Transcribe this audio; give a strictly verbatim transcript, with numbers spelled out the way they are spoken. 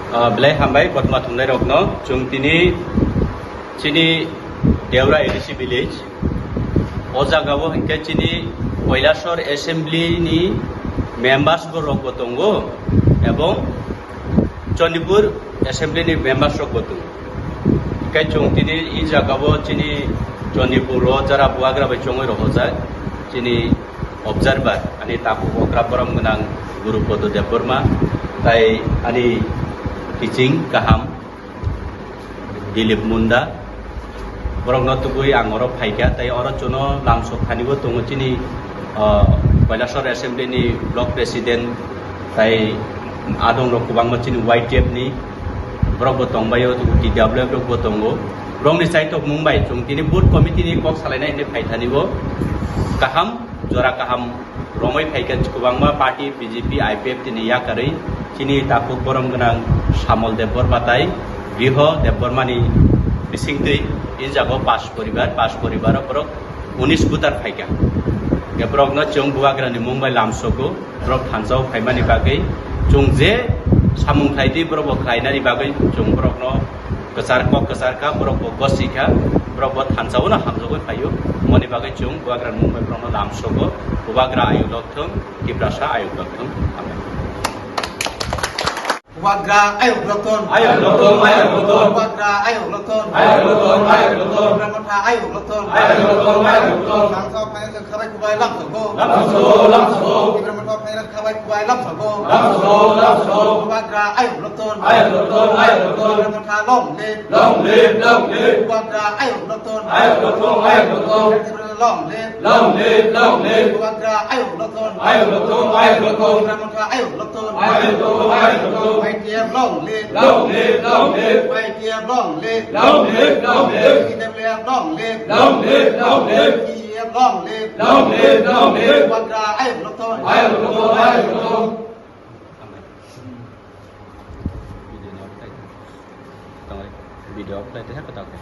Ah, belai hambai kothoma thumnai rokno. Chwng tini chini Deora A D C village, o jaga o hinkhe chini Kailasor assembly ni members bo rok bo tongo, ebong Chondipur assembly ni members rok bo tongo. Hinkhe chwng tini i jaga o chini Chondipur o jara buagra bai chongwi rohorjak chini observer, ani takhuk okra borom gwnang Guru Podo Debbarma, tai ani kiching kaham Dilip Munda, borokno tubui ang oro phaikha, tai oro chuno lamsok thanibo tongo chini, ah, Kailasor Assembly ni Block President, tai adongrok kwbangma chini Y T F ni borok bo tongbaio, T W F rok bo tongo. Borokni chaitok mung bai chwng tini booth committee ni kok salainai hinwi phaithanibo kaham, jora kaham romwi phaikha kwbangma party, B J P, I P F T ni yakarwi chini takhuk borom gwnang Samol Debbarma tai Griho Debbarma ni bisingtwi i jago pas poribar, pas poribaro borok unis voter phaikha. Borokno chwng bubagrani mung bai lamsogo, borok thansa o phaimani bagwi chwng je samung khlaidi borok bo khlainani bagwi chwng borokno kwchar kok kwchar kha, borok bo gosi kha, borok bo thansa o no hamjagwi phaio. Moni bagwi chwng bubagrani mung bai borokno lamsogo. Bubagra ayuk lokthung, Tiprasa ayuk lokthung. Hambai. Bubagra ayuk lokthung. Ayuk lokthung, ayuk lokthung. Bubagra ayuk lokthung. Ayuk lokthung, ayuk lokthung. Tipra Motha ayuk lokthung. Ayuk lokthung, ayuk lokthung. Thansa o phainai khabai kubai lamsogo. Lamsogo, lamsogo. Tipra Motha o phainai khabai kubai lamsogo. Lamsogo, lamsogo. Bubagra ayuk lokthung. Ayuk lokthung, ayuk lokthung. Tipra Motha long live. Long live, long live. Bubagra ayuk lokthung. Ayuk lokthung, ayuk lokthung. Long live. Long live, long live. Bubagra ayuk lokthung. Ayuk lokthung, ayuk lokthung. Tipra Motha ayuk lokthung. Ayuk lokthung, ayuk lokthung. Y T F long live. Long live, long live. Y T F long live. Long live, long live. T W F long live. Long live, long live. T E F long live. Long live, long live. Bubagra ayuk lokthung. Ayuk lokthung, ayuk lokthung. Video off khlai tongkha.